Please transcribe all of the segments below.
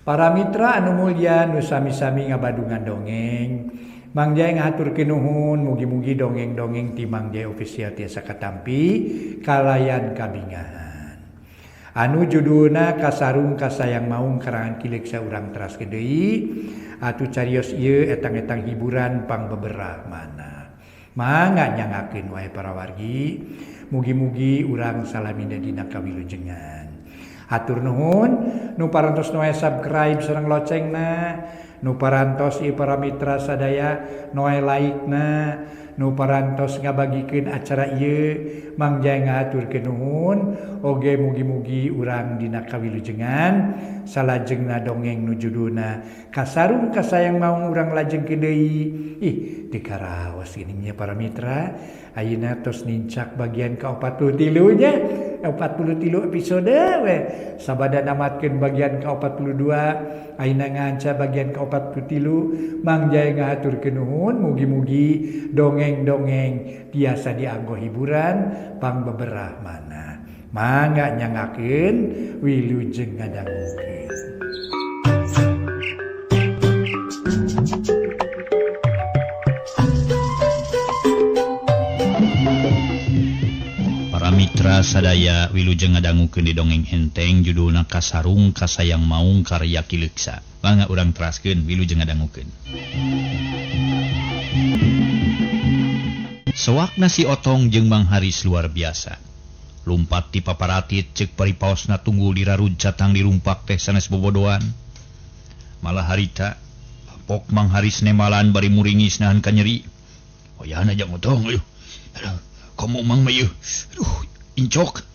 Para mitra anu mulya nu sami-sami ngabadungan dongeng, Mang Jaya ngahaturkeun nuhun, mugi-mugi dongeng-dongeng ti Mang Jaya Official tiasa katampi kalayan kabingahan. Anu judulna Kasarung Kasayang Maung karangan Ki Leuksa urang teraskeun deui, atuh carios ieu etang-etang hiburan pangbeberah mana. Mangga nyangakeun wae para wargi, mugi-mugi urang salamina dina kawilujengan. Hatur nuhun nu parantos noe subscribe sareng locengna, nu parantos ieu para mitra sadaya noe like-na, nu parantos ngabagikeun acara ieu, Mang Jaya ngahaturkeun nuhun, oge mugi-mugi urang dina kawilujengan salajengna dongeng nu judulna Kasarung Kasayang Maung urang lajengkeun deui. Ih, teu karaos geuning nya para mitra, ayeuna tos nincak bagian ka-43 nya, 43 episode we. Sabada namatkeun bagian ka-42, ayeuna nganca bagian ka-43, Mang Jaya ngahaturkeun nuhun, mugi-mugi dongeng-dongeng tiasa dianggo hiburan pangbeberah mana. Mangga nyangakeun wilujeng ngadangukeun. Para mitra sadaya wilujeng ngadangukeun di dongeng enteng judulna Kasarung Kasayang Maung karya Ki Leuksa. Mangga urang teraskeun wilujeng ngadangukeun. Sewakna si Otong jeung Mang Haris luar biasa. Lumpat ti paparatit ceuk paripaosna tunggul diraruncat tang dirumpak teh sanes bobodoan. Malah harita pok Mang Haris nemalan bari muringis nahan ka nyeri. Wayahna jang Otong euy. Aduh, komo Mang mah ieu. Aduh, incok.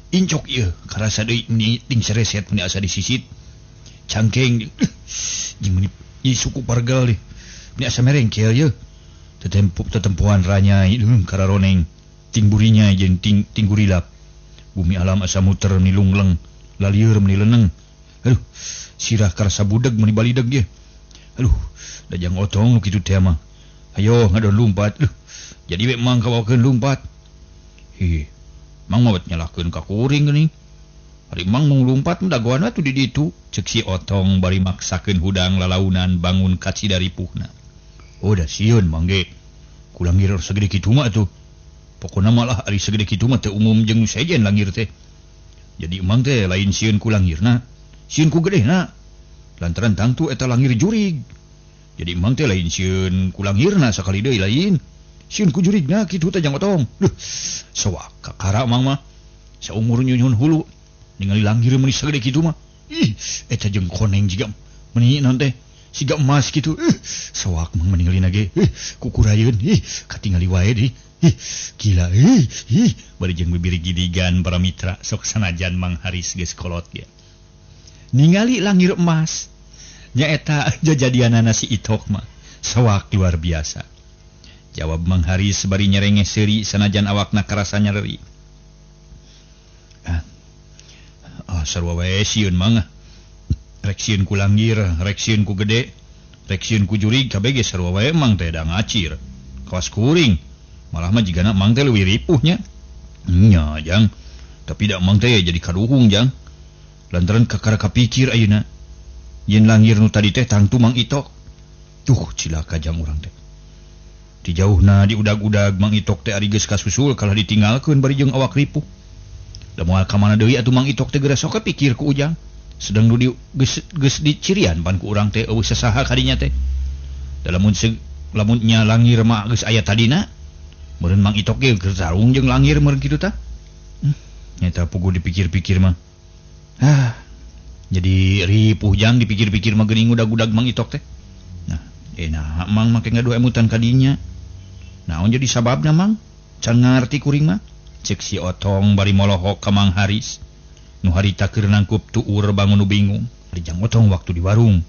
Incok ieu karasa deui ni ting sereset meni asa disisit. Cangkeng jeung meni ieu suku pargel deh. Meni asa merengkel ieu. Tetempuk tetempuan ranyai kararoneng ting burinya jeung ting tinggurilap. Bumi alam asa muter meni lungleng, lalieur meni leneng. Aduh, sirah karasa budeg meni balideg ye. Aduh, da jang Otong nu kitu teh mah. Ayo ngadon lumpat. Aduh, jadi we Mang kabawakeun lumpat. Hi, Mang mah nyalahkeun ka kuring geuning. Ari Mang mung lumpat mah dagoan atuh di ditu. Ceuk si Otong bari maksakeun hudang lalaunan bangun kaci dari puhna. Oh, da sieun Mang ge. Ku langir sagede kitu mah atuh. Pokona malah ari sagede kitu mah teu umum jeung nu sejen langir teh. Jadi Mang teh lain sieun ku langirna, sieun ku gedehna. Lantaran tangtu eta langir jurig. Jadi Mang teh lain sieun ku langirna sakali deui lain. Sieun ku jurigna kitu teh jang Otong. Duh, sawak kakara Mang mah. Saumur nyunyun hulu ningali langir meuni sagede kitu mah. Ih, eta jeung koneng jiga meuni naon teh? Siga emas kitu. Sawak Mang meningalina ge. Kukurayeun. Ih, katingali wae deui. Ih, gila. Ih, ih, bari jeung bibir gidigan para mitra sok sanajan Mang Haris geus kolot ge. Ningali langir emas nyaeta jajadianana si Itok mah. Sawak luar biasa. Jawab Mang Haris bari nyerengeh seuri sanajan awakna karasa nyeri. Ah, sarua wae sieun Mang. Rek sieun ku langir, rek sieun ku gede, rek sieun ku jurig kabeh ge sarua wae Mang teh da ngacir. Kawas kuring. Malah mah jigana Mang teh leuwih ripuh nya. Nya, Jang. Tapi da Mang teh jadi kaduhung, Jang. Lantaran kakara kapikir ayeuna. Yen langir nu tadi teh tangtu Mang Itok. Tuh cilaka jang urang teh. Di jauhna di udag-udag Mang Itok teh ari geus kasusul kalah ditinggalkeun bari jeung awak ripuh. Da moal ka mana deui atuh Mang Itok teh geura sok pikir ku Ujang. Sedang nu di geus dicirian pan ku urang teh eueuh sasaha kadinya teh. Da lamun lamun nya langir mah geus aya tadina, meureun Mang Itok ge keur sarung jeung langir meureun kitu tah. Nyata puguh dipikir-pikir mah. Ah, jadi ripuh jang dipikir-pikir mah geuning udag-udag Mang Itok teh. Nah, enak Mang make ngaduh emutan kadinya. Naon jadi sababna Mang? Can ngarti kuring mah. Ceuk si Otong bari molohok ka Mang Haris. Nu harita keur nangkup tuur bangun nu bingung. Ari jang Otong waktu di warung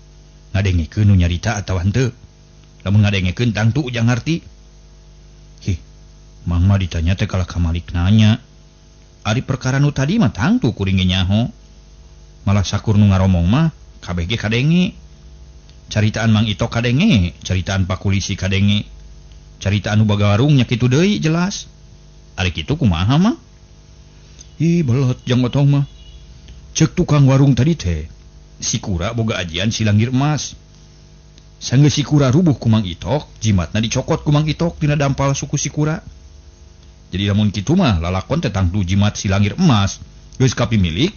ngadengekeun nu nyarita atawa henteu. Lamun ngadengekeun tangtu Ujang ngarti. Hih, Mang mah ditanya teh kalah ka Malik nanya. Ari perkara nu tadi mah tangtu kuring ge nyaho. Malah sakur nu ngaromong mah kabeh ge kadenge. Caritaan Mang Itok kadenge, caritaan Pak Kulisi kadenge. Caritaan nu baga warung nya kitu deui jelas. Ari kitu kumaha mah? Ih, belot jang Otong mah. Ceuk tukang warung tadi teh. Sikura boga ajian silangir emas. Sanggeus Sikura rubuh ku Mang Itok, jimatna dicokot ku Mang Itok dina dampal suku Sikura. Jadi lamun kitu mah lalakon teh tangtu jimat silangir emas geus kapimilik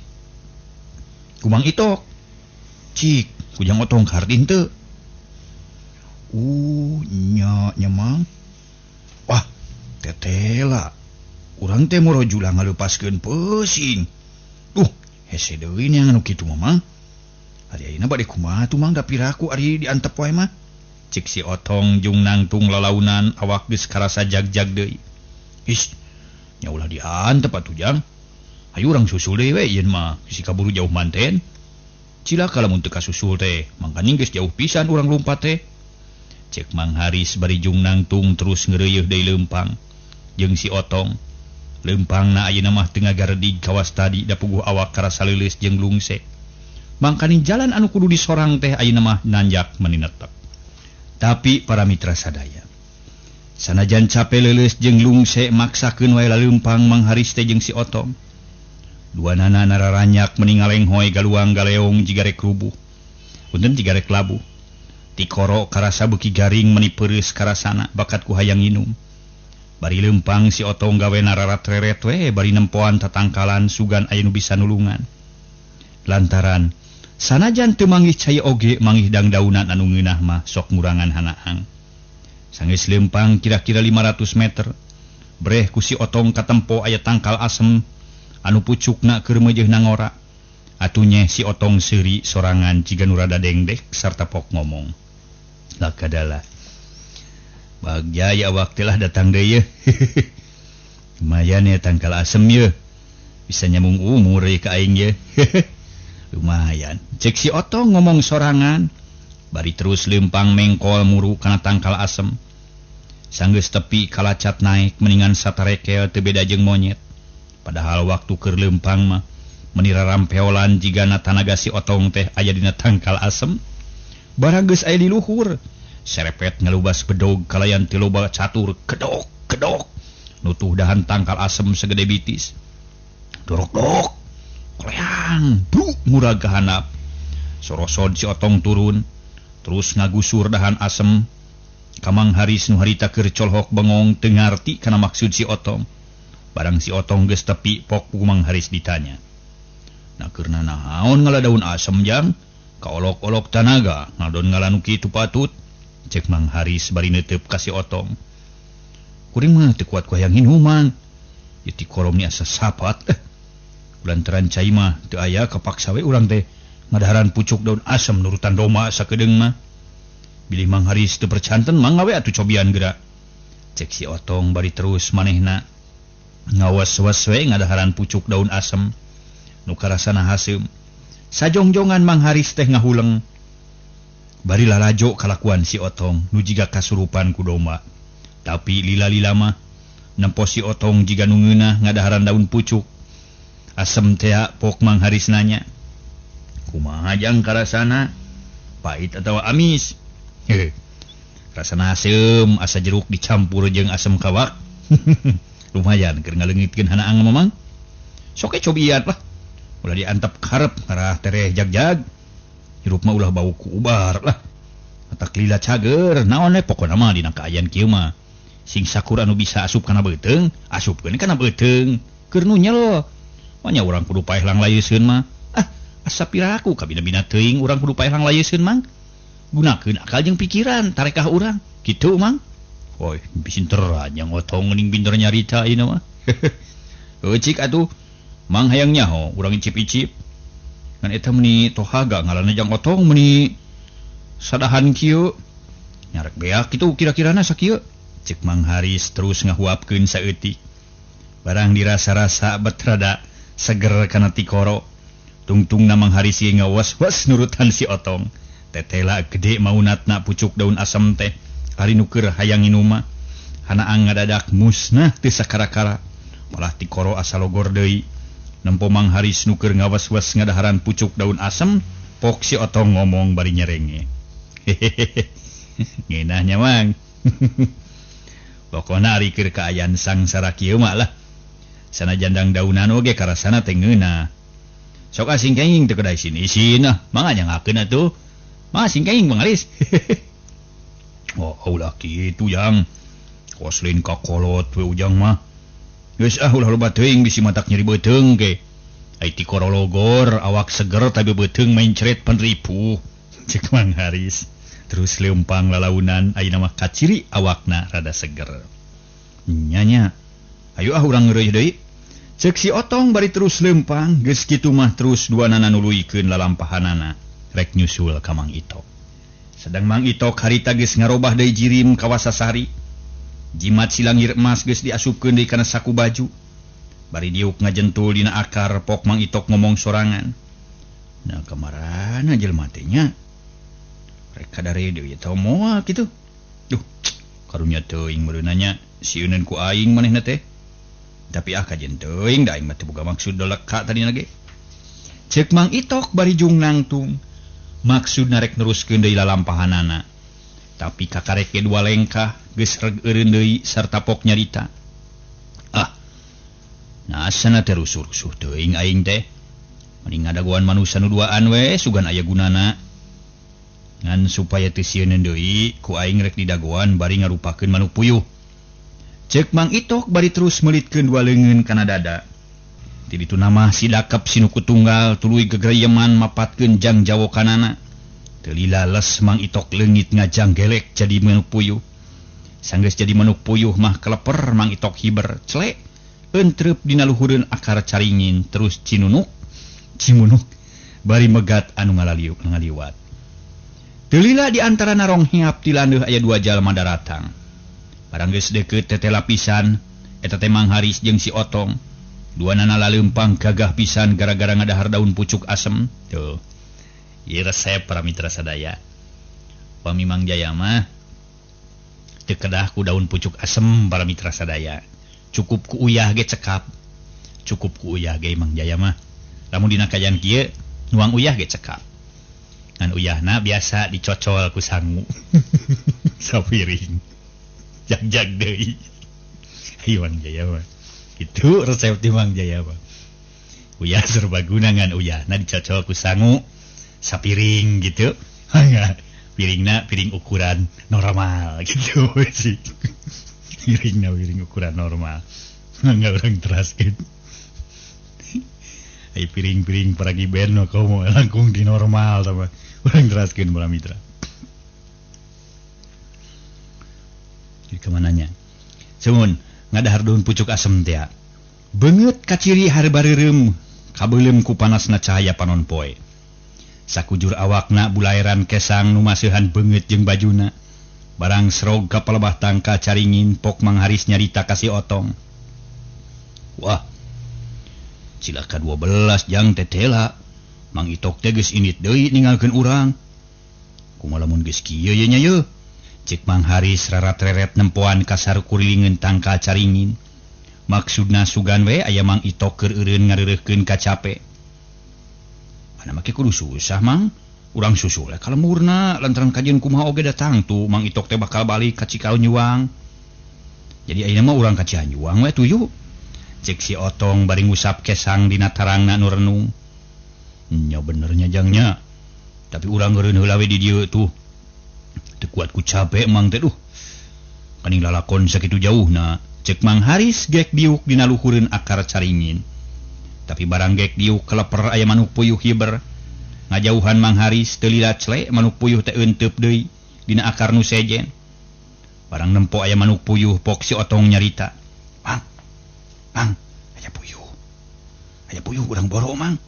ku Mang Itok. Cik, kujang Otong kaharti henteu. Nya nya Mang. Wah, tetela. Urang teh morojulah ngaleupaskeun peusing. Duh, hese deui nya anu kitu mah Mang. Ari ayeuna bade kumaha tuh Mang da piraku ari diantep wae mah. Cik si Otong jung nangtung lalaunan awak geus karasa jag-jag deui. Ih, nya ulah diantep atuh Jang. Hayu urang susul deui we ieun mah, bisi kaburu jauh manten. Cilaka lamun teu kasusul teh, mangkaning geus jauh pisan urang lumpat teh. Cek Mang Haris bari jung nangtung terus ngeureuyeuh deui leumpang jeung si Otong. Leumpangna ayeuna mah teu ngagaredig kawas tadi da puguh awak karasa leuleus jeung lungse. Mangkaning jalan anu kudu disorang teh ayeuna mah nanjak meni netep. Tapi para mitra sadaya, sanajan cape leuleus jeung lungse maksakeun wae laleumpang Mang Haris teh jeung si Otong. Duanana nararanyak meni ngalenghoy galuang galeong jiga rek rubuh. Punten jiga rek labuh. Tikoro karasa beuki garing meni peureus karasana bakat ku hayang nginum. Bari leumpang si Otong gawe nararat-reret we bari nempoan tatangkalan sugan aya nu bisa nulungan. Lantaran sanajan teu manggih cai oge manggih dangdaunan anu ngeunah mah sok ngurangan hanaang. Sanggeus leumpang kira-kira 500 meter, breh ku si Otong katempo aya tangkal asem anu pucukna keur meujeuh nangora. Atuh si Otong seuri sorangan jiga nu rada dengdek sarta pok ngomong. Lakadalah. Bagja ya awak teh lah datang deui yeuh. Lumayan ya tangkal asem yeuh. Bisa nyambung umur ye ka aing yeuh. Lumayan. Cek si Otong ngomong sorangan. Bari terus leumpang mengkol muru kana tangkal asem. Sanggeus tepi kalacat naik meningan satarekel teu beda jeung monyet. Padahal waktu keur leumpang mah meni rarampeolan jigana tanaga si Otong teh aya dina tangkal asem. Barang geus aya di luhur. Serepet ngalubas bedog kalayan ti loba catur kedok kedok nutuh dahan tangkal asem segede bitis. Dorok-dorok koleang bruk murag ka handap. Sorosod si Otong turun terus ngagusur dahan asem. Ka Mang Haris nu harita keur colhok bengong teu ngarti kana maksud si Otong. Barang si Otong geus tepi pok ku Mang Haris ditanya. Nah keur nanaon ngala daun asem Jang? Kaolok-olok tanaga ngadon ngala nu kitu patut. Cek Mang Haris bari neuteup ka si Otong. Kuring mah teu kuat ku hayang nginuman. Ieu ti kolom ni asa sapat. Lantaran cai mah teu aya kapaksa we urang teh ngadaharan pucuk daun asem nurutan domba sakedeung mah. Bilih Mang Haris teu percanten mangga we atuh cobian geura. Cek si Otong bari terus manehna ngawas-was we ngadaharan pucuk daun asem nu karasana haseum. Sajongjongan Mang Haris teh ngahuleng. Bari lalajo kalakuan si Otong nu jiga kasurupan ku domba. Tapi lila-lila mah nempo si Otong jiga nu ngeunah ngadaharan daun pucuk asem tea pok Mang Haris nanya. Kumaha jang karasana? Pahit atawa amis? Heh. Rasana haseum asa jeruk dicampur jeung asem kawak. Lumayan keur ngaleungitkeun hanaang mamang. Sok we cobian lah. Ulah diantep karep ngarah tereh jag-jag. Hirup mah ulah bau ku ubar lah. Atak lila cager naon we pokona mah dina kaayaan kieu mah. Sing sakur anu bisa asup kana beuteung, asupkeun kana beuteung. Keur nu nyel. Manya urang kudu paeh langlayeuseun mah. Ah, asa piraku kabina-bina teuing urang kudu paeh langlayeuseun Mang. Gunakeun akal jeung pikiran tarekah urang. Kitu Mang. Woi, pinter nya ngotong geuning pinter nyarita ieu mah. Heuh cik atuh. Mang hayang nyaho urang icip-icip. Ngan eta meuni tohaga ngalana jang Otong meuni sadahan kieu. Nyarek beak kitu kira-kirana sakieu. Cek Mang Haris terus ngahuapkeun saeutik. Barang dirasa-rasa bet rada seger kana tikoro. Tungtungna Mang Haris ieu ngawas-was nurutan si Otong. Tetela gede maunatna pucuk daun asem teh. Ari nu keur hayang nginum mah hanaang ngadadak musnah teu sakara-kara. Malah tikoro asa logor deui. Nempo Mang Haris nu keur ngawas-was ngadaharan pucuk daun asem, pok si Otong ngomong bari nyerenge. Hehehe. Ngeunah nya Mang. Pokona ari keur kaayaan sangsara kieu mah lah. Sanajan dangdaunan oge karasana teh ngeunah. Sok asing kenging teu kedah isin-isin ah, mangga nyangakeun atuh. Mangga asing kenging Mang Haris. Oh, ulah kitu Jang. Kos lain kakolot we Ujang mah. Geus ah ulah loba teuing bisi matak nyeri beuteung ge. Ai ti korologor awak seger tapi beuteung mencret panripuh. Cek Mang Haris. Terus leumpang lalaunan ayeuna mah kaciri awakna rada seger. Nya nya. Ayo ah urang ngeureuyeuh deui. Cek si Otong bari terus leumpang, geus kitu mah terus duanana nuluykeun lalampahanana rek nyusul ka Mang Itok. Sedang Mang Itok harita geus ngarobah deui jirim ka Wasasari. Jimat silangir emas geus diasupkeun deui kana saku baju. Bari diuk ngajentul dina akar pok Mang Itok ngomong sorangan. Nah kamarana jelema teh nya? Rek kadare deui teh moal kitu. Duh, karunya teuing meureunna nya sieuneun ku aing manehna teh. Tapi ah kajen teuing da aing mah teu boga maksud doleka tadina ge. Ceuk Mang Itok bari jung nangtung. Maksudna rek neruskeun deui lalampahanana. Tapi kakarek ge dua lengkah geus reg eureun deui sarta pok nyarita. Ah. Nah asana teh rusuh-rusuh teuing aing teh. Mending ngadagoan manusa nu duaan we sugan aya gunana. Ngan supaya teu sieuneun deui ku aing rek didagoan bari ngarupakeun manuk puyuh. Ceuk Mang Itok bari terus melitkeun dua leungeun kana dada. Ti ditu mah si dakep sinuku tunggal tuluy gegereyeman mapatkeun jang jawokanana. Teu lila les Mang Itok leungit ngajang gelek jadi manuk puyuh. Sanggeus jadi manuk puyuh mah keleper Mang Itok hiber celek entrep dina luhureun akar caringin terus cinunuk cimunuk bari megat anu ngalaliuk ngaliwat. Teu lila di antara narong hiap ti landeuh aya dua jalma daratang. Barang geus deukeut teh lapisan eta teh Mang Haris jeung si Otong. Duanana laleumpang gagah pisan gara-gara ngadahar daun pucuk asem. Tuh. Ieu resep para mitra sadaya. Pami Mang Jaya mah teu kedah ku daun pucuk asem para mitra sadaya. Cukup ku uyah ge cekap. Cukup ku uyah ge Mang Jaya mah. Lamun dina kaayaan kieu nuang uyah ge cekap. Ngan uyahna biasa dicocol ku sangu. Sapiring. Jag-jag deui. Ayo Mang Jaya mah. Itu resep ti Mang Jaya mah. Uyah serbaguna ngan uyahna dicocol ku sangu sapiring gitu. Piringna piring ukuran normal gitu sih. Piringna piring ukuran normal. Mangga urang teraskeun. Ai piring-piring paragi band mah komo langkung di normal tah mah. Urang teraskeun para mitra. Jadi kemananya? Semun ngadahar daun pucuk asem teh. Beungeut kaciri harbareureum kabeuleum ku panasna cahaya panon poe. Sakujur awakna bulaeran kesang nu maseuhan beungeut jeung bajuna. Barang serog ka palebah tangka caringin pok Mang Haris nyarita ka si Otong. Wah. Cilaka 12 jang tetela. Mang Itok teh geus indit deui ninggalkeun urang. Kumaha lamun geus kieu ye nya ye? Cek Mang Haris rarat-reret nempoan kasar kurilingeun tangka caringin. Maksudna sugan we aya Mang Itok keur eureun ngareureuhkeun kacape. Ana make kudu susah Mang. Urang susul ka lemurna lantaran kajeun kumaha oge datang tuh Mang Itok teh bakal balik ka Cikanyuang. Jadi ayeuna mah urang ka Cianjuang we tuju. Cek si Otong bari ngusap kesang dina tarangna nu renung. Nya bener nya jang nya. Tapi urang eureun heula we di dieu tuh. Teu kuat ku capek Mang teh duh. Kaning lalakon sakitu jauhna. Cek Mang Haris gek diuk dina luhureun akar caringin. Tapi barang gek diuk keleper aya manuk puyuh hiber. Ngajauhan Mang Haris teu lila clek manuk puyuh teh euteup deui dina akar nu sejen. Barang nempo aya manuk puyuh pok si Otong nyarita. Mang, Mang, aya puyuh. Aya puyuh urang boro Mang.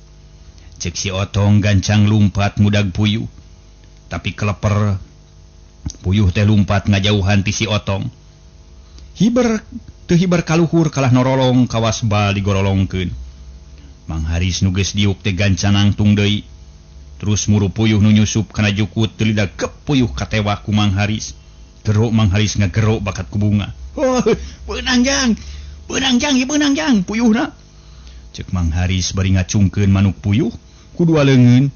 Cek si Otong gancang lumpat mudag puyuh. Tapi keleper puyuh teh lumpat ngajauhan ti si Otong. Hiber teu hiber kaluhur kalah norolong kawas bal digorolongkeun. Mang Haris nu geus diuk teh gancang nangtung deui. Terus muru puyuh nu nyusup kana jukut teu lila gep puyuh katewak ku Mang Haris. Gerok Mang Haris ngagerok bakat ku bunga. Oh, beunang jang. Beunang jang, ieu beunang jang puyuhna. Cek Mang Haris bari ngacungkeun manuk puyuh ku dua leungeun.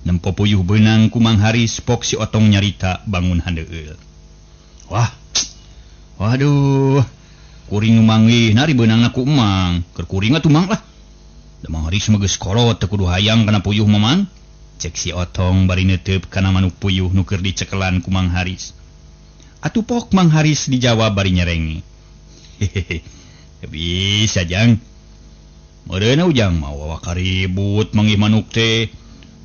Nempo puyuh beunang ku Mang Haris pok si Otong nyarita bangun handeueul. Wah. Waduh. Kuring nu manggih nari beunangna ku Emang. Keur kuring atuh Mang lah. Da Mang Haris mah geus kolot teu kudu hayang kana puyuh mah Mang. Cek si Otong bari neuteup kana manuk puyuh nu keur dicekelan ku Mang Haris. Atuh pok Mang Haris dijawab bari nyerenge. Hehehe. Bisa Jang. Meureun Ujang mah wawa karibut manggih manuk teh.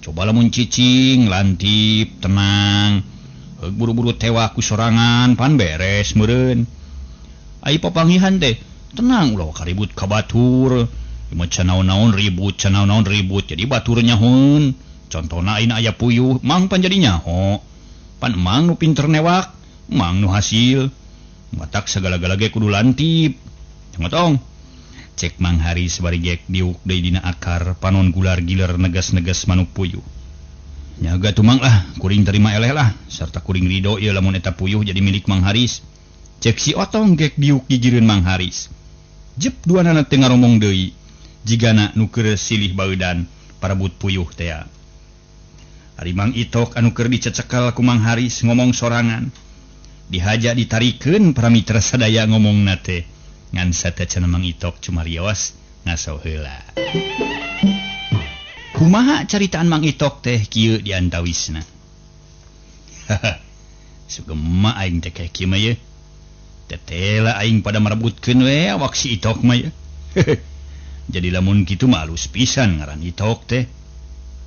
Coba lamun cicing lantip tenang. Heug buru-buru tewak ku sorangan pan beres meureun. Ai papanggihan teh tenang ulah karibut ka batur. Ieu can naon-naon ribut, can naon-naon ribut jadi batur nyahoeun. Contona ayeuna aya puyuh mang pan jadi nyaho. Pan emang nu pinter newak, emang nu hasil. Matak sagala-gala ge kudu lantip. Tong. Cek Mang Haris bari gek diuk deui dina akar panon gular giler negas-negas manuk puyuh. Nyaga tumang lah, kuring terima eleh lah, sarta kuring ridho ieu lamun eta puyuh jadi milik Mang Haris. Cek si Otong gek diuk gigireun Mang Haris. Jep duanana teu ngaromong deui, jigana nu keur silih baeudan parebut puyuh tea. Ari Mang Itok anu keur dicecekel ku Mang Haris ngomong sorangan. Dihaja ditarikeun para mitra sadaya ngomongna teh. Ngan sateuacan Mang Itok cumarios ngaso heula. Kumaha caritaan Mang Itok teh kieu diantawisna. Sugema aing teh kieu mah ye. Tetela aing pada merebutkeun we awak si Itok mah ye. Jadi lamun kitu mah alus pisan ngaran Itok teh.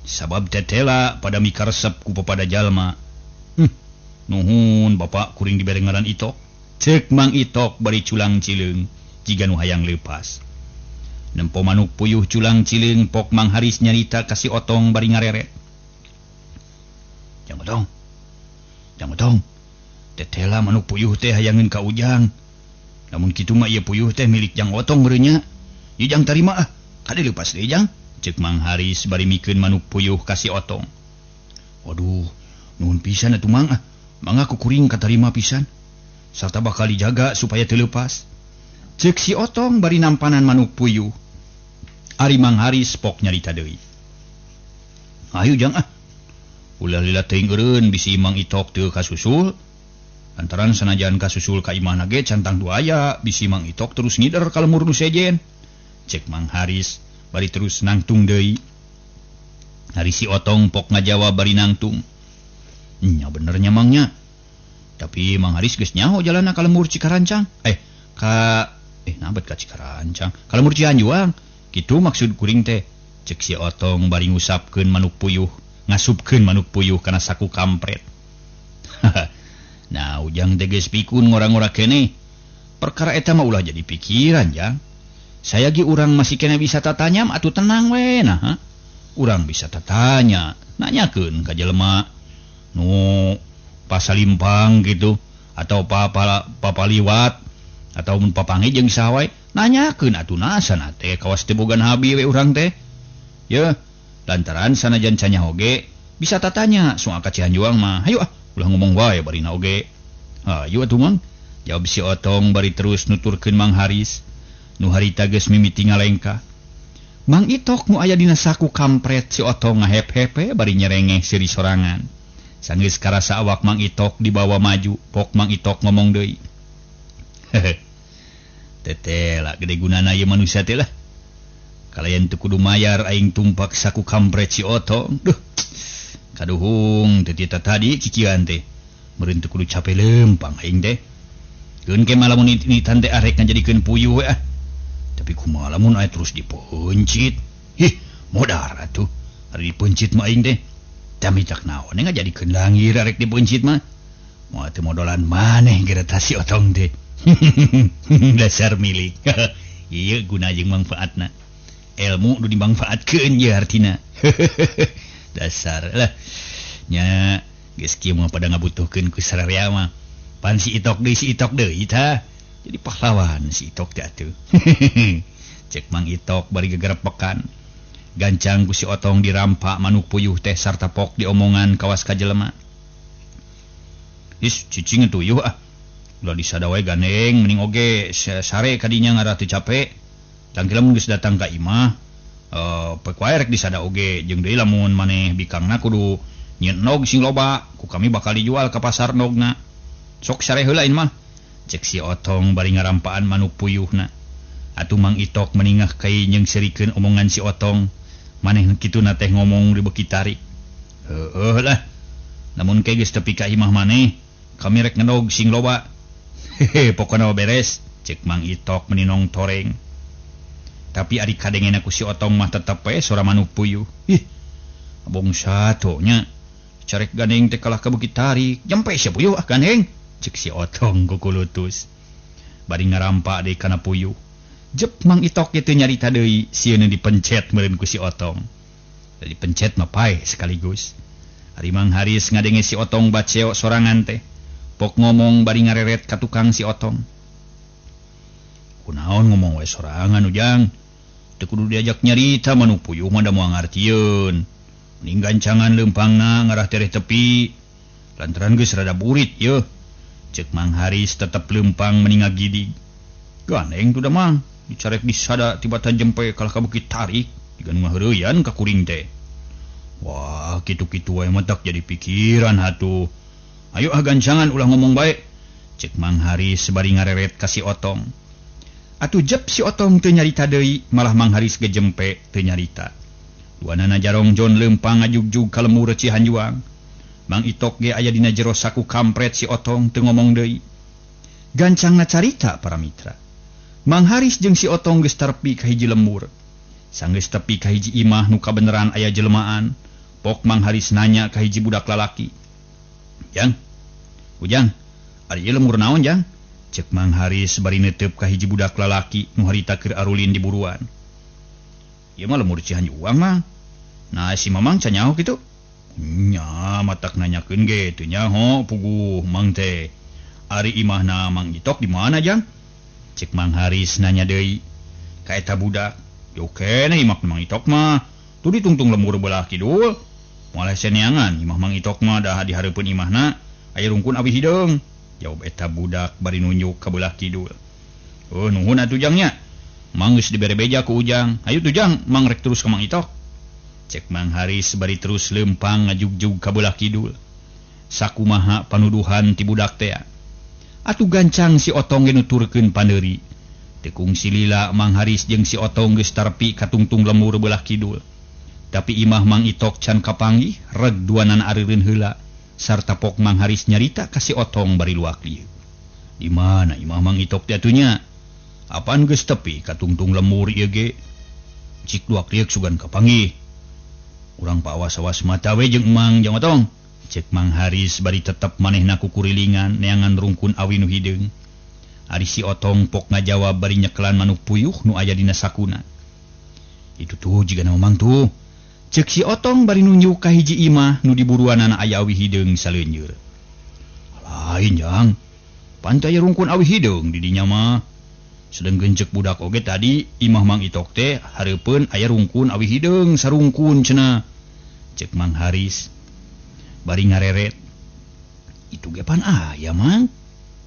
Sabab tetela pada mikaresep ku papada jalma. Nuhun bapak kuring dibere ngaran Itok. Cek Mang Itok bari culang cileung jiga nu hayang leupas. Nempo manuk puyuh culang cileung pok Mang Haris nyarita ka si Otong bari ngareret. Jang Otong. Jang Otong. Tetela manuk puyuh teh hayangeun ka Ujang. Lamun kitu mah ieu puyuh teh milik Jang Otong meureun nya. Ieu Jang tarima ah. Kade leupas deui Jang. Cek Mang Haris bari mikeun manuk puyuh ka si Otong. Waduh, nuhun pisan atuh Mang ah. Mangga ku kuring katarima pisan. Sarta bakal dijaga supaya teu leupas. Cek si Otong bari nampanan manuk puyuh. Ari Mang Haris pok nyarita deui. Ayo Jang ah. Ulah lila teuing eureun bisi Mang Itok teu kasusul. Lantaran sanajan kasusul ka imahna ge can tangtu aya bisi Mang Itok terus ngider ka lemur nu sejen. Cek Mang Haris bari terus nangtung deui. Ari si Otong pok ngajawab bari nangtung. Nya bener nya Mang nya. Tapi Mang Haris geus nyaho jalanna ka lemur Cikarancang. Nabat ka Cikarancang. Ka lemur Cianjuang. Kitu maksud kuring teh. Cek si Otong bari ngusapkeun manuk puyuh, ngasupkeun manuk puyuh kana saku kampret. Nah, Ujang teh geus pikun ngora-ngora keneh. Perkara eta mah ulah jadi pikiran, Jang. Saya ge urang masih kena bisa tatanyam atuh tenang we nah. Urang bisa tatanya, nanyakeun ka jelema nu pasalimpang gitu atau papaliwat atau mun papanggih jeung saha wae nanyakeun atuh nasana teh kawas teu boga habi we urang teh. Yeuh, lantaran sanajan canyaho ge bisa tatanya soal ka Cianjuang mah. Hayu ah, ulah ngomong wae barina oge. Hayu atuh Mang. Jawab si Otong bari terus nuturkeun Mang Haris. Nu harita geus mimiti ngalengkah. Mang Itok nu aya dina saku kampret si Otong ngahep-hepe bari nyerengeh seuri sorangan. Sanggeus karasa awak Mang Itok dibawa maju, pok Mang Itok ngomong deui. Tetela gede gunana ieu manusia teh lah. Kalayan teu kudu mayar aing tumpak saku kampret si Otong. Duh. Kaduhung teh tadi kikieuan teh. Meureun teu kudu cape lempang aing teh. Keun ke mah lamun ini teh arek ngajadikeun puyuh we ah. Tapi kumaha lamun aya terus dipeuncit. Hih, modar atuh. Ari dipeuncit mah aing teh. Tami tak naon ngajadikeun langir arek dipeuncit mah. Moal teu modolan maneh geura si Otong teh. Dasar milik. Ieu guna jeung mangfaatna. Ilmu nu dimangfaatkeun ieu artina. Dasar lah. Nya geus kieu mah pada ngabutuhkeun ku sararea mah. Pan si Itok deui tah. Jadi pahlawan si Itok teh atuh. Cek Mang Itok bari gegerepekan. Gancang ku si Otong dirampak manuk puyuh teh sarta pok diomongan kawas ka jelema. Is cicing tuyuh ah. Ulah disada wae gandeng mending oge sare kadinya ngarah teu capek. Tangki lamun geus datang ka imah, poek wae rek disada oge jeung deui lamun maneh bikangna kudu nyieun nog sing loba, ku kami bakal dijual ka pasar nogna. Sok sare heula in mah. Cek si Otong bari ngarampaan manuk puyuhna. Atuh Mang Itok meningah kai jeung serikeun omongan si Otong. Maneh kituna teh ngomong di beuki tarik. Heueuh lah. Namun ke geus tepi ka imah maneh, kami rek ngendog sing loba. Hehe, pokona beres, cek Mang Itok meninong toreng. Tapi ari kadengena ku si Otong mah tetep we sora manuk puyuh. Ih, abong sato nya. Carek gandeng teh kalah ka beuki tarik. Jampe sia puyuh ah gandeng, cek si Otong kukulutus. Bari ngarampa deui kana puyuh. Jep Mang Itok ge teu nyarita deui, sieun dipencet meureun ku si Otong. Da dipencet mah paeh sekaligus. Ari Mang Haris ngadenge si Otong baceo sorangan teh. Pok ngomong bari ngareret ka tukang si Otong. Kunaon ngomong we sorangan Ujang? Teu kudu diajak nyarita manuk puyuh mah da moal ngartieun. Mending gancangan leumpangna ngarah tereh tepi. Lantaran geus rada burit yeuh. Cek Mang Haris tetep leumpang meni ngagidig. Gandeng tuh da Mang, dicarek disada tibatan jempe kalah ka beuki tarik, jiga nu ngaheureuyan ka kuring teh. Wah, kitu-kitu wae mah tak jadi pikiran hatuh. Ayo ah gancangan ulah ngomong bae. Cek Mang Haris bari ngareret ka si Otong. Atuh jep si Otong teu nyarita deui, malah Mang Haris ge jempe teu nyarita. Duanana jarong John leumpang ngajugjug ka lemur Cihanjuang. Mang Itok ge aya dina jero saku kampret si Otong teu ngomong deui. Gancangna carita para mitra. Mang Haris jeung si Otong geus tepi ka hiji lembur. Sanggeus tepi ka hiji imah nu kabeneran aya jelmaan. Pok Mang Haris nanya ka hiji budak lalaki. "Jang, Ujang, ari ieu lemur naon, Jang?" Cek Mang Haris bari neuteup ka hiji budak lalaki nu harita keur arulin di buruan. "Ieu mah lemur Cihanjuang, Mang." "Nah, si Mamang can nyaho kitu?" "Nya, matak nanyakeun ge teu nyaho puguh Mang teh. Ari imahna Mang Itok di mana, Jang?" Cek Mang Haris nanya deui ka eta budak. "Yo keneh imah Mang Itok mah. Tuh ditungtung lemur belah kidul. Moal hese neangan imah Mang Itok mah dah di hareupeun imahna aya rungkun awi hideung." Jawab eta budak bari nunjuk ka belah kidul. "Oh, nuhun atuh Jang nya. Mang geus dibere beja ku Ujang. Hayu tuh Jang, Mang rek terus ka Mang Itok." Cek Mang Haris bari terus leumpang ngajugjug ka belah kidul. Sakumaha panuduhan ti budak teh. Atuh gancang si Otong ge nuturkeun pandeuri. Teu kungsi lila Mang Haris jeung si Otong geus tarpi ka tungtung lemur belah kidul. Tapi imah Mang Itok can kapanggih, reg duanana areureun heula. Sarta pok Mang Haris nyarita ka si Otong bari luak lieu. Di mana imah Mang Itok teh atuh nya? Apaan geus tepi ka tungtung lemur ieu ge? Cik luak lieuk sugan kapanggih. Urang pawas-awas mata we jeung Mang Jang Otong. Cek Mang Haris bari tetep manehna kukurilingan neangan rungkun awi nu hideung. Ari si Otong pok ngajawab bari nyekelan manuk puyuh nu aya dina sakuna. "Itu tuh jiga na Mamang tuh." Cek si Otong bari nunjuk ka hiji imah nu diburuanana aya awi hideung saleunjeur. "Lain Jang, pantai rungkun awi hideung di dinya mah. Sedengkeun cek budak oge tadi imah Mang Itok teh hareupeun aya rungkun awi hideung sarungkun cenah." Cek Mang Haris bari ngareret. "Itu ge pan aya Mang.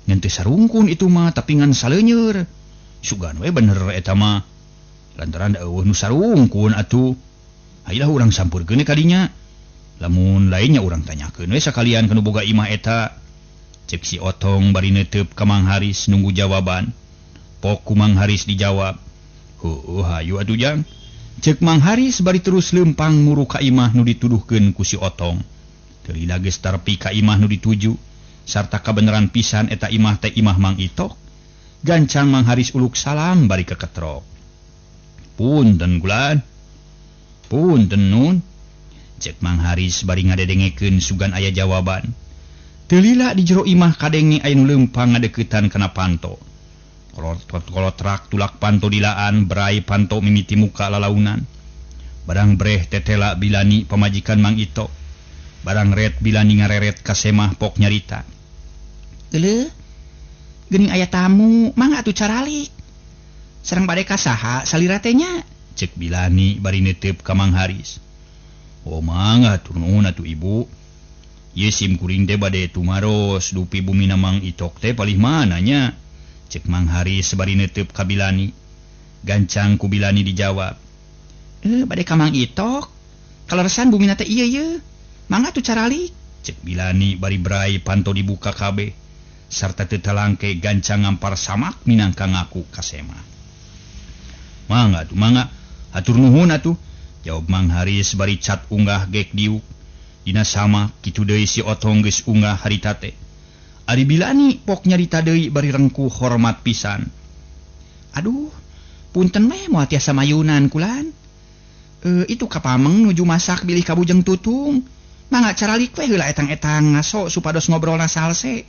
Ngan teu sarungkun itu mah tapi ngan saleunjeur. Sugan we bener eta mah. Lantaran da eueuh nu sarungkun atuh. Hayolah urang sampurkeun ka dinya. Lamun lainnya urang tanyakeun we sakalian ka nu boga imah eta." Cek si Otong bari neuteup ka Mang Haris nunggu jawaban. Pok ku Mang Haris dijawab, "Heueuh hayu atuh Jang." Cek Mang Haris bari terus leumpang muru ka imah nu dituduhkeun ku si Otong. Teu lila geus tarpi ka imah nu dituju, sarta kabeneran pisan eta imah teh imah Mang Itok. Gancang Mang Haris uluk salam bari keketrok. "Punten gulan. Punten nun." Cek Mang Haris bari ngadedengekeun sugan aya jawaban. Teu lila di jero imah kadenge aya nu leumpang ngadeuketan kana panto. Kolotrak tulak panto dilaan, berai panto mimiti muka lalaunan. Barang breh tetela bilani pamajikan Mang Itok. Barang ret bilani ngareret ka semah pok nyarita. "Geuleuh, geuning aya tamu, mangga atuh caralik. Sareng bade ka saha salira teh nya?" Cek bilani bari neuteup ka Mang Haris. "Oh mangga hatur nuhun atuh Ibu. Ieu sim kuring teh bade tumaros dupi bumina Mang Itok teh palih mana nya?" Cek Mang Haris bari neuteup ka Bilani. Gancang ku Bilani dijawab, "Bade ka Mang Itok. Kaleresan bumina teh ieu ye. Mangga atuh caralik." Cek Bilani bari brai panto dibuka kabeh. Sarta teu talangke gancang ngampar samak minangka ngaku ka semah. Mangga atuh mangga hatur nuhun atuh jawab Mang Haris bari cat unggah gek diuk. Dina sama kitu deui si Otong geus unggah harita teh. Ari Bilani pok nyarita deui bari rengkuh hormat pisan. Aduh, punten we moal tiasa mayunan kulan. Itu kapameng nuju masak bilih kabujeng tutung. Mangga caralik we heula etang-etang ngaso supados ngobrolna salse.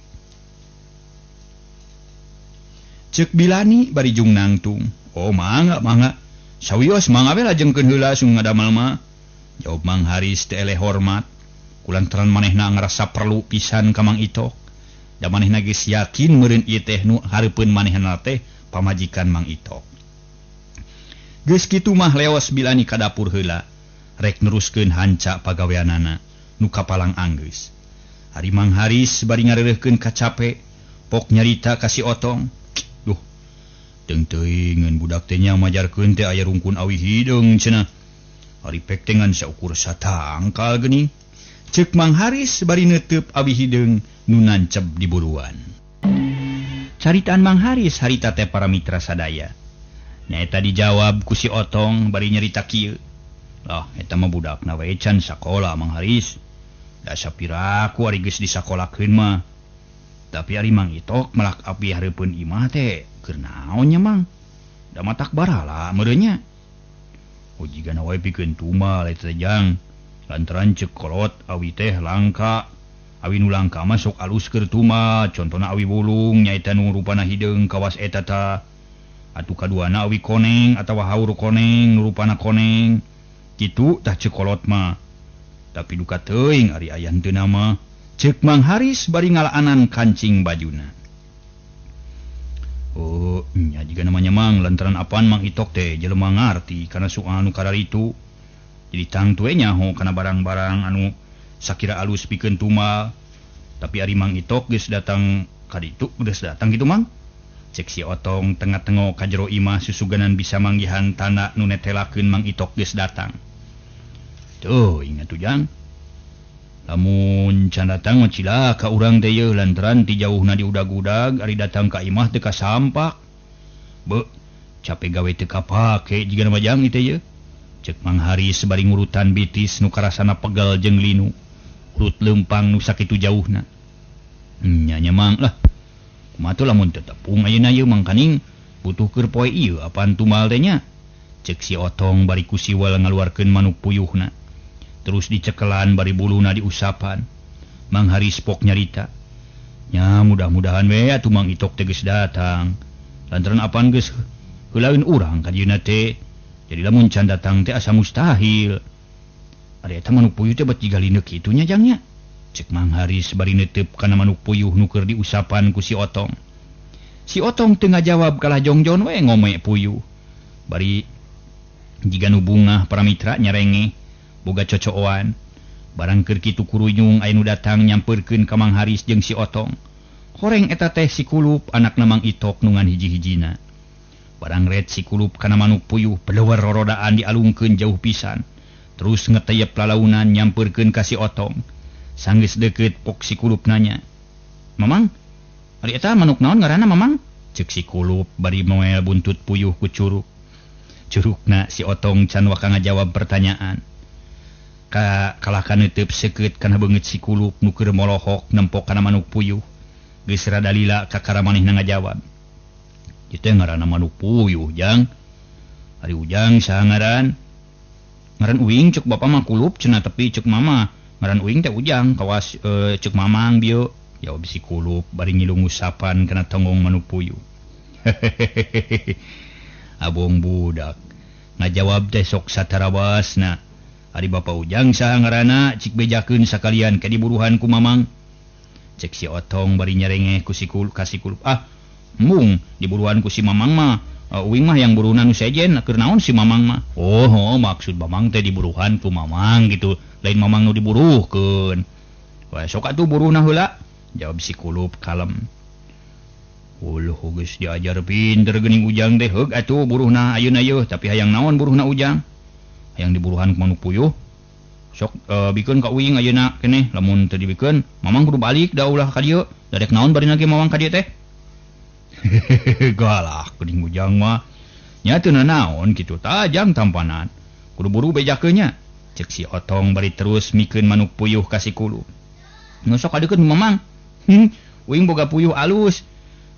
Ceuk Bilani bari jung nangtung. Oh mangga mangga. Sawios mangga we lajengkeun heula sung ngadamel mah. Jawab Mang Haris teh eleh hormat. Kulantaran manehna ngarasa perlu pisan ka Mang Itok. Da manehna geus yakin meureun ieu teh nu hareupeun manehna teh pamajikan Mang Itok. Geus kitu mah leos Bilani ka dapur heula rek neruskeun hanca pagaweanana nu kapalang anggeus. Ari Mang Haris bari ngareureuhkeun kacape pok nyarita ka si Otong. Duh, teuing budak teh nya majarkeun teh aya rungkun awi hideung cenah. Ari pek teh ngan saukur satangkal geuning. Ceuk Mang Haris bari neuteub awi hideung nu nanceb di buruan. Caritaan Mang Haris harita teh para mitra sadaya. Nyaeta dijawab ku si Otong bari nyarita kieu. Lah eta mah budakna we can sakola Mang Haris. Da sapiraku ari geus disakolakeun mah. Tapi ari Mang Itok melak api hareupeun imah teh keur naon nya Mang? Da matak barala meureun nya. Oh jigana we pikeun tumal eta jang. Lantaran ceuk kolot awi teh langka. Awi nu langka mah sok alus keur tumal, contona awi bulung nyaeta nu rupana hideung kawas eta ta. Atuh kaduana awi koneng atawa haur koneng nu rupana koneng. Kitu tah ceuk kolot mah. Tapi duka teuing ari aya henteu mah. Ceuk Mang Haris bari ngalaanan kancing bajuna. Oh, nya jiga namanya Mang lantaran apaan Mang Itok teh jelema ngarti kana soal anu kararitu. Jadi tangtu we nyaho kana barang-barang anu sakira alus pikeun tumal. Tapi ari Mang Itok geus datang ka ditu, geus datang kitu Mang. Cek si Otong tengah-tengok ka jero imah susuganan bisa manggihan tanda nu netelakeun Mang Itok geus datang. Tuh, ingat ujang. Lamun can datang mah cilaka urang teh yeuh lantaran ti jauhna diudag-udag ari datang ka imah teu kasampak. Beuh, cape gawe teu kapake jiga majang ieu teh yeuh. Cek Mang Haris bari ngurutan bitis nu karasana pegel jeung linu. Urut leumpang nu sakitu jauhna. Nya nya Mang lah. Kumaha tuh lamun teu tepung ayeuna ieu mangkaning butuh keur poe ieu apaan tumal teh nya. Cek si Otong bari ku siwal ngaluarkeun manuk puyuhna. Terus dicekelan bari buluna diusapan. Mang Haris pok nyarita. Nya mudah-mudahan we atuh Mang Itok teh geus datang. Lantaran apaan geus heulaeun urang ka dieuna teh. Jadi lamun can datang teh asa mustahil. Ari eta manuk puyuh teh bat jiga lineuk kitu nya jang nya. Cek Mang Haris bari neuteup kana manuk puyuh nu keur diusapan ku si Otong. Si Otong teu ngajawab kalah jongjon we ngome puyuh. Bari jiga nu bungah para mitra nyarenge boga cocooan. Barang keur kitu kurunyung aya nu datang nyampeurkeun ka Mang Haris jeung si Otong. Horeng eta teh si Kulup anakna Mang Itok nu ngan hiji-hijina. Barang ret si Kulup kana manuk puyuh peleueur rorodaan dialungkeun jauh pisan. Terus ngeteyep lalaunan nyampeurkeun ka si Otong. Sanggeus deukeut pok si Kulup nanya, "Mamang, ari eta manuk naon ngaranna Mamang?" Ceuk si Kulup bari moel buntut puyuh ku curuk. Curukna si Otong can waka ngajawab pertanyaan. Ka kalahkan neuteub seukeut kana beungeut si Kulup nu keur molohok nempok kana manuk puyuh. Geus rada lila kakara manehna ngajawab. Ieu teh ngaranna manuk puyuh, Jang. Ari Ujang saha ngaran? Ngaran uing ceuk bapa mah Kulup cenah tapi ceuk mama ngaran uing teh Ujang kawas ceuk mamang bieu. Jawab si Kulup bari ngilu ngusapan kana tonggong manuk puyuh. Abong budak ngajawab teh sok satarabasna. Ari bapa Ujang saha ngaranna cik bejakeun sakalian ke diburuhan ku mamang. Cek si Otong bari nyerengeh ku si Kulup ka si Kulup. Ah, embung diburuhan ku si mamang mah. Uing mah yang buruhna nu sejen keur naon si mamang mah. Oh, maksud mamang teh diburuhan ku mamang gitu. Lain mamang nu diburuhkeun. Wah, sok atuh buruhna heula. Jawab si Kulup kalem. Uluh geus diajar pinter geuning Ujang teh heug atuh buruhna ayeuna yeuh tapi hayang naon buruhna Ujang? Hayang diburuhan ku manuk puyuh. Sok bikeun ka uing ayeuna keneh lamun teu dibikeun mamang kudu balik da ulah ka dieu. Da rek naon bari lagi mamang ka dieu teh? Galak geuning Ujang mah. Nya teu nanaon kitu tajang tampanan. Kudu buru bejakeun nya. Cek si Otong bari terus mikeun manuk puyuh ka si Kulup. Nu sok kadeukeun Mamang. Uing boga puyuh alus.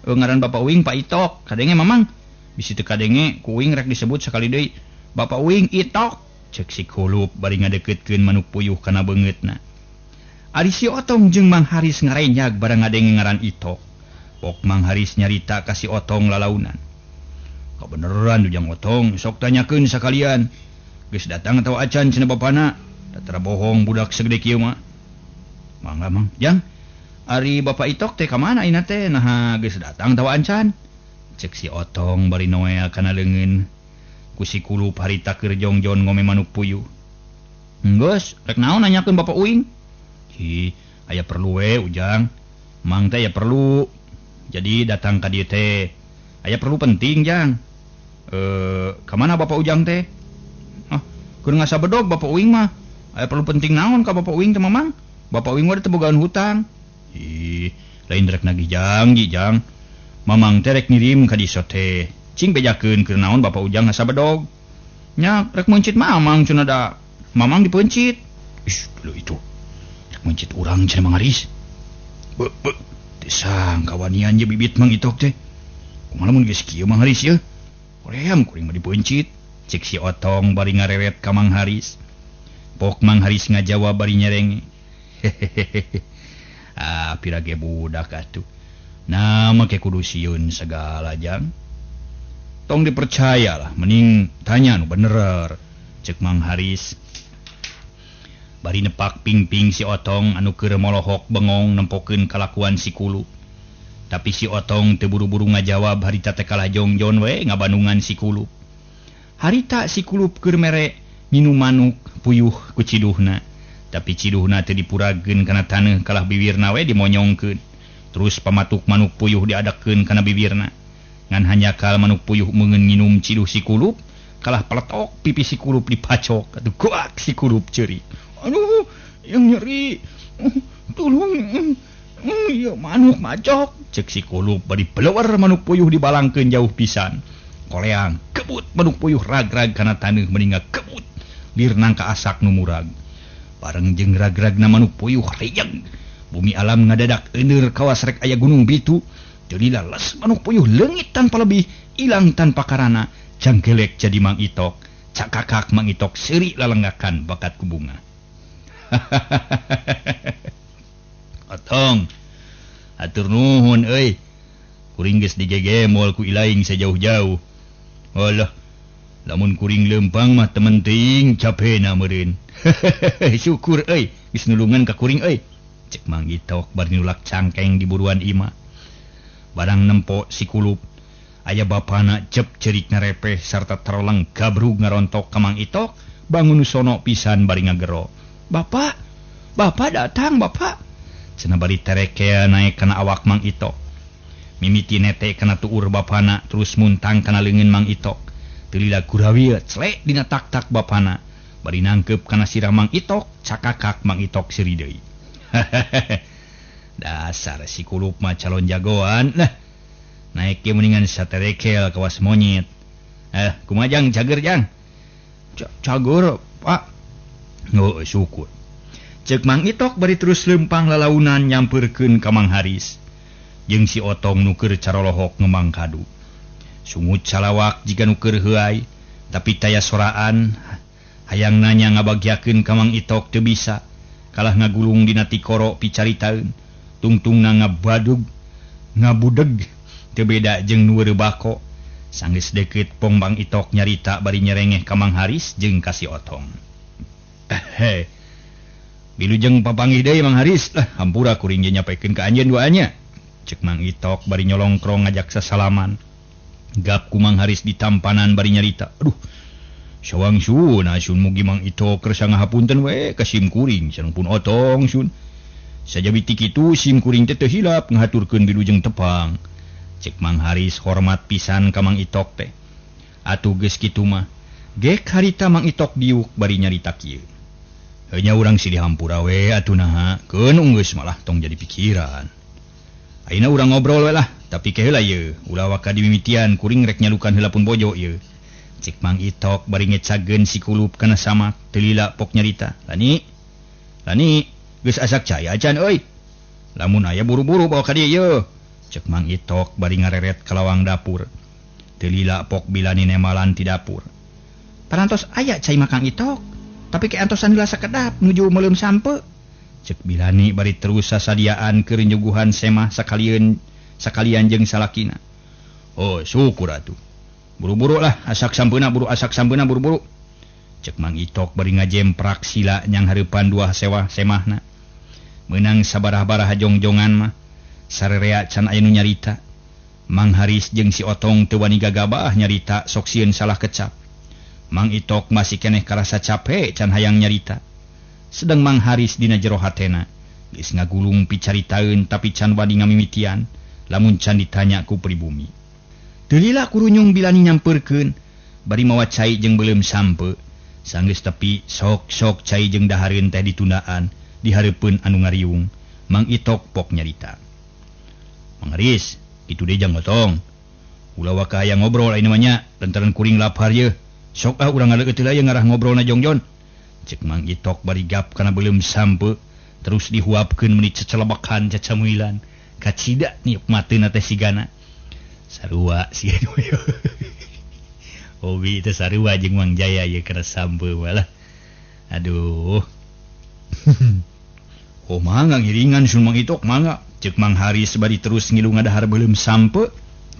Ngaran Bapak Uing Pak Itok. Kadenge Mamang. Bisi teu kadenge ku uing rek disebut sakali deui. Bapak Uing Itok. Cek si Kulup bari ngadeuketkeun manuk puyuh kana beungeutna. Ari si Otong jeung Mang Haris ngarenyag barang ngadenge ngaran Itok. Pok Mang Haris nyarita ka si Otong lalaunan. Kabeneran Ujang Otong, sok tanyakeun sakalian. Geus datang atawa acan cenah bapana. Tara bohong budak segede kieu mah. Mangga Mang, Jang. Ari Bapak Itok teh ka mana ayeuna teh? Naha geus datang atawa acan? Cek si Otong bari noel kana leungeun. Ku si Kulup harita keur jongjon ngome manuk puyuh. Geus, rek naon nanyakeun Bapak Uing? Hi, aya perlu we Ujang. Mang teh aya perlu. Jadi datang ka dieu teh. Aya perlu penting, Jang. Ka mana Bapak Ujang teh? Ah, keur ngasa bedog Bapak Uing mah. Aya perlu penting naon ka Bapak Uing teh Mamang? Bapak Uing mah teu bogaan hutang. Ih, lain rek nagih janji, Jang. Mamang teh rek ngirim ka dieu teh. Cing bejakeun keur naon Bapak Ujang ngasa bedog. Nya rek meuncit Mamang cenah da. Mamang dipeuncit. Ih, dulu itu. Mencit urang cenah Mang Haris. Be be teu sangka wanian je bibit Mang Itok teh. Kumaha mun geus kieu Mang Haris yeuh? Koream kuring mah dipeuncit. Cek si Otong bari ngareret ka Mang Haris. Pok Mang Haris ngajawab bari nyerenge. Hehehe. Ah, pira ge budak atuh. Nah, make kudu sieun sagala jang. Tong dipercaya lah, mending tanya nu bener. Cek Mang Haris. Bari nepak ping-ping si Otong anu keur molohok bengong nempokeun kalakuan si Kulup. Tapi si Otong teu buru-buru ngajawab harita teh kalah jongjon we ngabandungan si Kulup. Harita si Kulup keur mere nginum manuk puyuh ku ciduhna. Tapi ciduhna teu dipuragkeun kana taneuh kalah bibirna we dimonyongkeun. Terus pamatuk manuk puyuh diadakeun kana bibirna. Ngan hanjakal manuk puyuh meungeun nginum ciduh si Kulup, kalah peletok pipi si Kulup dipacok atuh goak si Kulup ceurik. Aduh, yang nyeri. Tolong. Ya manuk macok. Cek si Kulup bari pelewar manuk puyuh dibalangkeun jauh pisan. Koleang kebut manuk puyuh rag-rag kana taneuh mendinga kebut. Lir nangka asak nu murag. Bareng jeung rag-ragna manuk puyuh rejeg. Bumi alam ngadadak euneur kawas rek aya gunung bitu. Jadi lalas manuk puyuh leungit tanpa lebih, ilang tanpa karana. Cangkelek jadi Mang Itok. Cakakak Mang Itok seuri lalenggakan bakat ku bunga. Otong, atur nuhun euy. Kuring geus digegemol ku ilaing sejauh-jauh. Alah, lamun kuring lempang mah temen teuing capena meureun. Syukur euy, geus nulungan ka kuring euy. Cek Mang Itok bari nulak cangkeng di buruan imah. Barang nempo si Kulup, aya bapana cep cerik narepeh sarta teroleng gabrug ngarontok ka Mang Itok, bangun sono pisan bari ngagero. Bapak, bapak datang bapak. Cenah bari terekea naik kana awak Mang Itok. Mimiti nete kana tuur bapana terus muntang kana leungeun Mang Itok. Teu lila gurawieu clek dina tak-tak bapana. Bari nangkeup kana sirah Mang Itok, cakakak Mang Itok seuri deui. Dasar si Kulup mah calon jagoan lah. Naik ge mendingan saterekel kawas monyet. Kumaha jang cager jang? Cager, Pak. Oh, syukur. Cek Mang Itok bari terus lempang lalaunan nyamperkeun ka Mang Haris. Jeung si Otong nu keur carolohok ngemang kadu. Sungut calawak jiga nu keur heuay, tapi taya soraan hayang nanya ngabagiakeun ka Mang Itok teu bisa. Kalah ngagulung dina tikoro picaritaeun. Tungtungna ngabadug ngabudeg teu beda jeung nu bako. Sanggeus deukeut pong Mang Itok nyarita bari nyerengeh ka Mang Haris jeung ka si Otong. Heh. Bilujeng papanggih deui Mang Haris lah, hampura kuring ge nyapekeun ka anjeun duanya. Cek Mang Itok bari nyolongkrong ngajak sasalaman. Gap ku Mang Haris ditampanan bari nyarita. Aduh. Sawang sun asun mugi Mang Itok kersa ngahapunten we ka sim kuring sareng pun Otong sun. Sajabi ti kitu sim kuring teh teu hilap ngahaturkeun bilujeng tepang. Cek Mang Haris hormat pisan ka Mang Itok teh. Atuh geus kitu mah. Gek harita Mang Itok diuk bari nyarita kieu. Heunya urang silih hampura we atuh naha, keun unggeus malah tong jadi pikiran. Ayeuna urang ngobrol we lah, tapi ke heula ieu, ulah waka dimimitian kuring rek nyalukan heula pun bojo ieu. Cek Mang Itok bari ngecageun si kulup kana samak teu lila pok nyarita. Lani. Lani geus asak cai acan euy. Lamun aya buru-buru bawa ka dieu yeuh. Cek Mang Itok bari ngareret ka lawang dapur. Teu lila pok Bilani nemalan ti dapur. Parantos aya cai mah Kang Itok, tapi ke antosan heula sakedap nuju meuleum sampe. Cek Bilani bari terus sasadiaan keur nyuguhan semah sakalian jeung salakina. Oh, syukur atuh. Buru-buru lah asak sampeuna buru asak sampeuna buru-buru. Cek Mang Itok bari ngajemprak sila nyang hareupan dua sewah semahna. Meunang sabaraha-baraha jongjongan mah sarerea can aya nu nyarita. Mang Haris jeung si Otong teu wani gagabah nyarita sok sieun salah kecap. Mang Itok masih keneh karasa capek can hayang nyarita. Sedang Mang Haris dina jero hatena geus ngagulung picaritaeun tapi can wani ngamimitian lamun can ditanya ku pribumi. Teu lila kurunyung Bilani nyampeurkeun bari mawa cai jeung beuleum sampe. Sanggeus tepi sok-sok cai jeung dahareun teh ditundaan di hareupeun anu ngariung. Mang Itok pok nyarita. Mang Haris, kitu deui jang Otong. Ulah waka hayang ngobrol ayeuna mah nya, lantaran kuring lapar yeuh. Sok ah urang ngaleukeut heula ye ngarah ngobrolna jongjon. Cek Mang Itok bari gap kana beuleum sampe terus dihuapkeun meuni cecelebekan cacamuilan. Kacida nikmateuna teh sigana. Sarua sieun we. Hobi teh sarua jeung Mang Jaya ye kana sampe malah. Aduh. Oh mangga ngiringan sun Mang Itok mangga. Cek Mang Haris bari terus ngilu ngadahar beuleum sampe.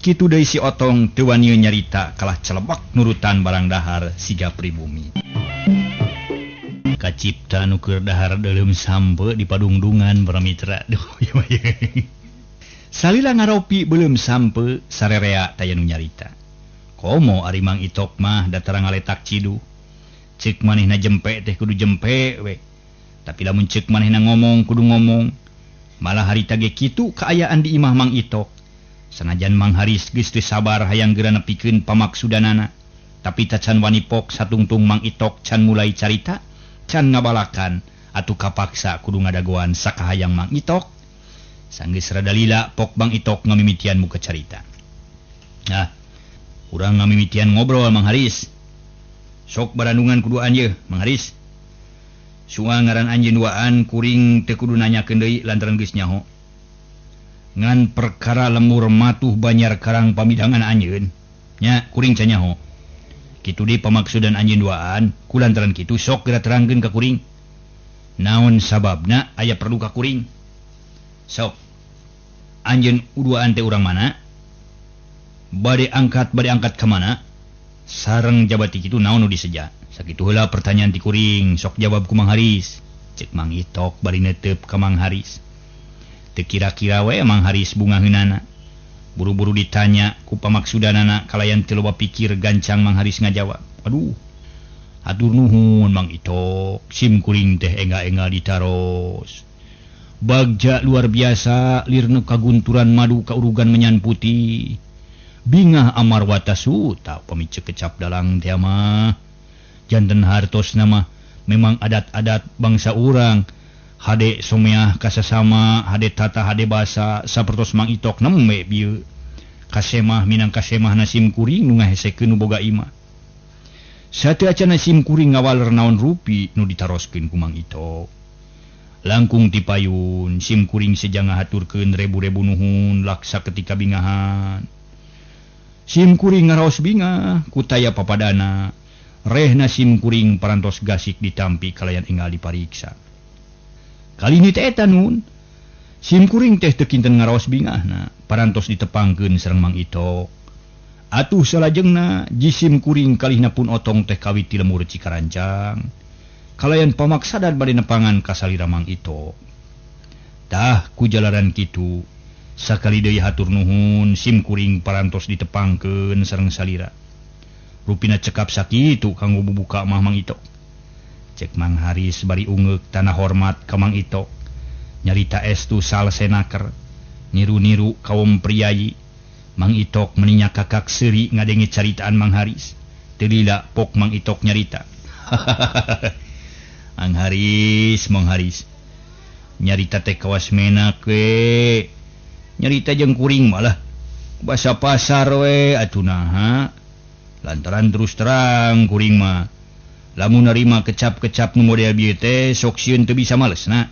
Kitu deui si Otong teu wani nyarita kalah celebak nurutan barang dahar siga pribumi. Kacipta nu keur dahar beuleum sampe di padungdungan para mitra. Duh ieu mah. Salila ngaropi beuleum sampe sarerea taya nu nyarita. Komo ari Mang Itok mah datara ngaletak ciduh. Ceuk manehna jempe teh kudu jempe we. Tapi lamun ceuk manehna ngomong kudu ngomong. Malah harita ge kitu kaayaan di imah Mang Itok. Sanajan Mang Haris geus teu sabar hayang geura nepikeun pamaksudanana, tapi tacan wani pok satungtung Mang Itok can mulai carita, can ngabalakan atuh kapaksa kudu ngadagoan sakahayang Mang Itok. Sanggeus rada lila pok Mang Itok ngamimitian muka carita. Nah, urang ngamimitian ngobrol Mang Haris. Sok barandungan kuduaan yeuh Mang Haris. Suang ngaran anjeun duaan kuring teu kudu nanyakeun deui lantaran geus nyaho. Ngan perkara lemur matuh Banjar Karang pamidangan anjeun nya kuring can nyaho. Kitu deui pamaksudan anjeun duaan ku lantaran kitu sok geura terangkeun ka kuring. Naon sababna aya perlu ka kuring? Sok anjeun duaan teh urang mana? Bade angkat ka mana? Sareng jabati kitu naon nu diseja? Sakitu heula pertanyaan ti kuring, sok jawab ku Mang Haris. Cek Mang Itok bari netep ka Mang Haris. Teu kira-kira we Mang Haris bungaheunana. Buru-buru ditanya ku pamaksudanana kalayan teu loba pikir gancang Mang Haris ngajawab. Aduh. Hatur nuhun Mang Itok, sim kuring teh enga-enga ditaros. Bagja luar biasa lirnu kagunturan madu kaurugan menyan putih. Bingah amar watasuta pamicek kecap dalang teh mah. Janten hartos nama memang adat-adat bangsa urang. Hade someah kasasama, hade tata hade basa sapertos Mang Itok nembe bieu. Kasemah minang kasemah sim kuring nu ngahesekeun nu boga imah. Sateu acan sim kuring ngawaler naon rupi nu ditaroskeun ku Mang Itok. Langkung tipayun sim kuring seja ngahaturkeun rebu-rebu nuhun laksa ketika bingahan. Sim kuring ngaraos bingah ku taya papadana. Rehna sim kuring parantos gasik ditampi kalayan enggal dipariksa. Kali ini teh eta nun. Sim kuring teh teu kinten ngaraos bingahna, parantos ditepangkeun sareng Mang Itok. Atuh salajengna jisim kuring kalihna pun Otong teh kawit ti lemur Cikarancang. Kalayan pamaksadan bade nepangan ka salira Mang Itok. Tah ku jalaran kitu, sakali deui hatur nuhun sim kuring parantos ditepangkeun sareng salira. Rupina cekap sakitu kanggo bubuka mah Mang Itok. Cek Mang Haris bari ungeuk tanah hormat ka Mang Itok. Nyarita estu salsenaker, niru-niru kaum priayi. Mang Itok meninya kakak seuri ngadenge caritaan Mang Haris. Teu lila pok Mang Itok nyarita. Mang Haris, Mang Haris. Nyarita teh kawas menak we. Nyarita jeung kuring malah. Basa pasar we atuh naha. Lantaran terus terang kuring mah lamun narima kecap-kecap nu model bieu teh sok sieun teu bisa malesna.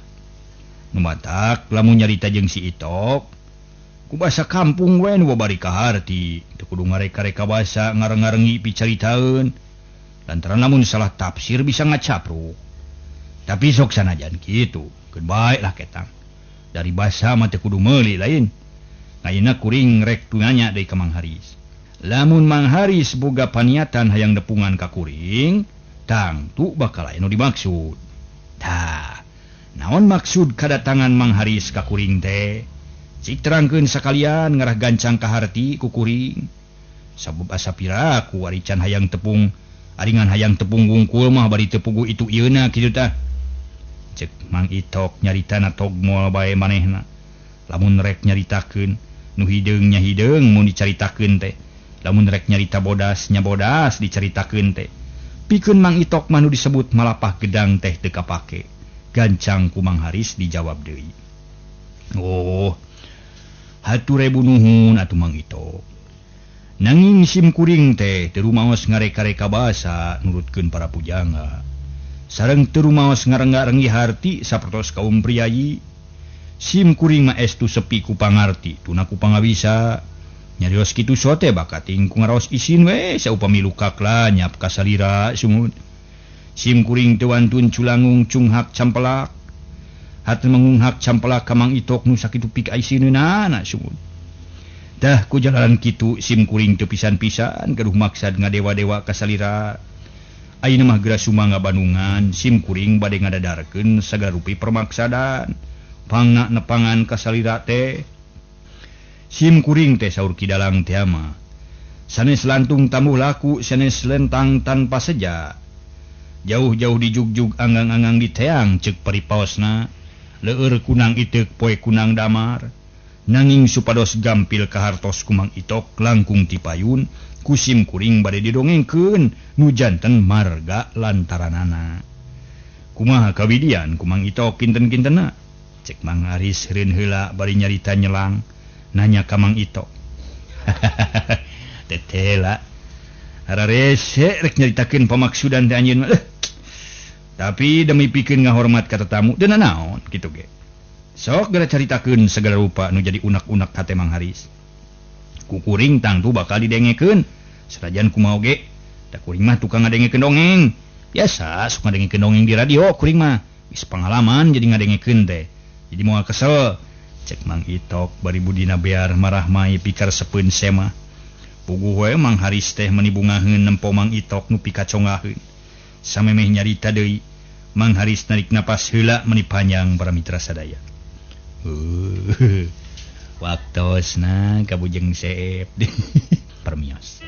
Nu matak lamun nyarita jeung si Itok ku basa kampung we nu babari kaharti, teu kudu ngareka-reka basa ngareng-ngarengi picaritaeun. Lantaran lamun salah tafsir bisa ngacapruk. Tapi sok sanajan kitu, keun bae lah ketang. Dari basa mah teu kudu meuli lain. Ayeuna kuring rek nanya deui ka Mang Haris. Lamun Mang Haris boga paniatan hayang nepungan ka kuring, tangtu bakal aya nu dimaksud. Tah, naon maksud kadatangan Mang Haris ka kuring teh? Cik terangkeun sakalian ngarah gancang kaharti ku kuring. Sabab asa piraku ari can hayang tepung, aringan hayang tepung wungkul mah bari teu puguh itu ieuna kitu tah. Cek Mang Itok nyaritana tog moal bae manehna. Lamun rek nyaritakeun nu hideung nya hideung mun dicaritakeun teh. Lamun rek nyarita bodas nya bodas dicaritakeun teh. Pikeun Mang Itok mah nu disebut malapah gedang teh teu kapake. Gancang ku Mang Haris dijawab deui. Oh, hatur ribu nuhun atuh Mang Itok. Nanging sim kuring teh teu rumaos ngareka-reka basa nurutkeun para pujangga. Sareng teu rumaos ngarengga-renggi harti sapertos kaum priayi. Sim kuring mah estu sepi ku pangarti, tuna ku pangabisa. Nyarios kitu sote bakating ku ngaraos isin we saupami lukak lanyap kasalira sumut. Sim kuring teu wantun culangung cunghak campelak. Hat mengunghak campelak ka Mang Itok nu sakitu pik aisineunana sumut. Dah ku jalanan kitu sim kuring teu pisan-pisan gaduh maksad ngadewa-dewa kasalira. Ayeuna mah geura sumangga Bandungan, sim kuring bade ngadadarkeun sagala rupi permaksadan. Pangna nepangan kasalira teh. Sim kuring teh saur Ki Dalang teh mah. Sanes lantung tamuh laku, sanes lentang tanpa seja. Jauh-jauh dijugjug anggang-anggang diteang ceuk paripaosna. Leur kunang iteuk poe kunang damar. Nanging supados gampil kahartos ku Mang Itok langkung tipayun ku sim kuring bade didongengkeun nu janten marga lantaranana. Kumaha kawidian ku Mang Itok kinten-kintenna? Cek Mang Haris reun heula bari nyarita nyelang nanya ka Mang Itok. Tetela hararese rek nyaritakeun pamaksudan teh anjeun mah. Tapi demi pikeun ngahormat ka tetamu teu nanaon kitu ge. Sok geura caritakeun segala rupa nu jadi unak-unak hate Mang Haris. Ku kuring tangtu bakal didengekeun. Sanajan kumaha oge, da kuring mah tukang ngadengekeun dongeng. Biasa sok ngadengekeun dongeng di radio kuring mah. Geus pangalaman jadi ngadengekeun teh. Jadi moal kesel. Cek Mang Itok bari budina bear marah mai pikaresepeun sema. Puguh we Mang Haris teh meuni bungaheun nempo Mang Itok nu pikacongaheun. Samemeh nyarita deui, Mang Haris narik napas heula meuni panjang para mitra sadaya. Waktosna ka Bujeng Seep. Permios.